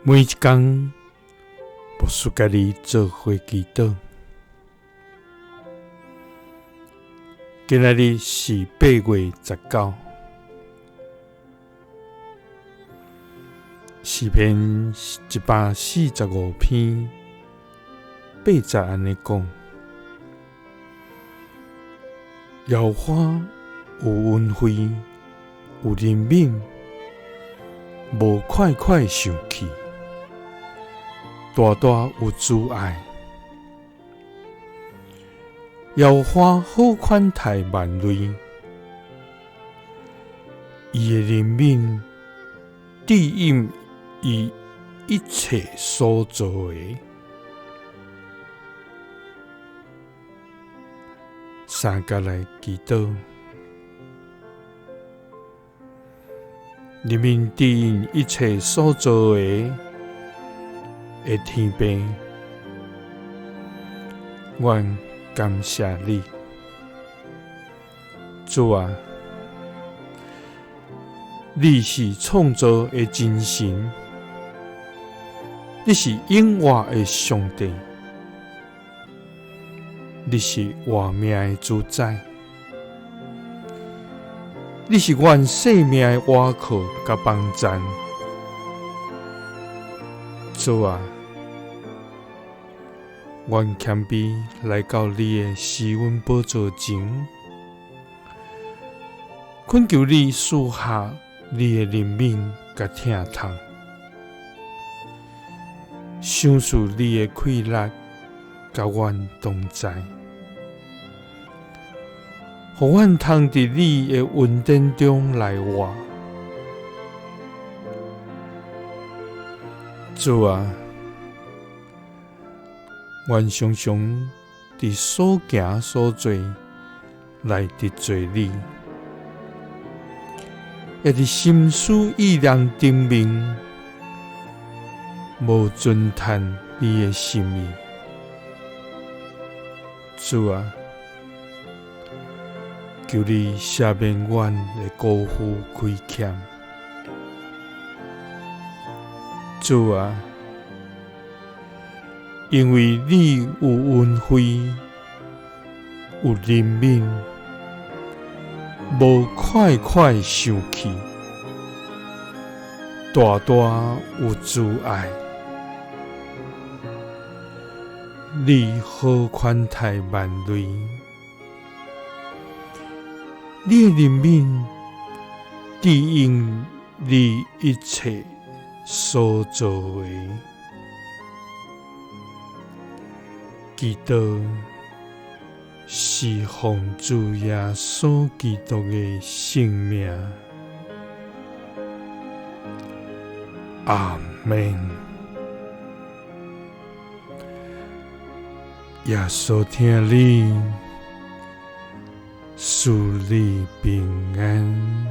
每一工，牧師佮你做伙祈禱。今仔日是8月19，詩篇145篇8節按呢講：耶和華有恩惠，有憐憫，無快快生氣，大大有慈愛。耶和華好款待萬類，伊的憐憫指引伊一切所造的。三佮來祈禱，憐憫指引一切所造的的天父，阮感謝你，主啊，你是創造的真神，你是永活的上帝，你是活命的主宰，你是阮生命的倚靠佮幫贊，主啊，阮謙卑來到你的施恩寶座前，懇求你賜下你的憐憫佮疼痛，賞賜你的氣力佮阮同在，予阮通佇你的恩典中來活。主啊，阮常常佇所行所做來得罪你，也佇心思意念頂面無遵趁你的心意。主啊，求你赦免阮的辜負虧欠。主啊，因為你有恩惠，有憐憫，無快快生氣，大大有慈愛，你好款待萬類，你的憐憫指引你一切所造的。祈禱是奉主耶穌基督的聖名，阿們。耶穌疼你，賜你平安。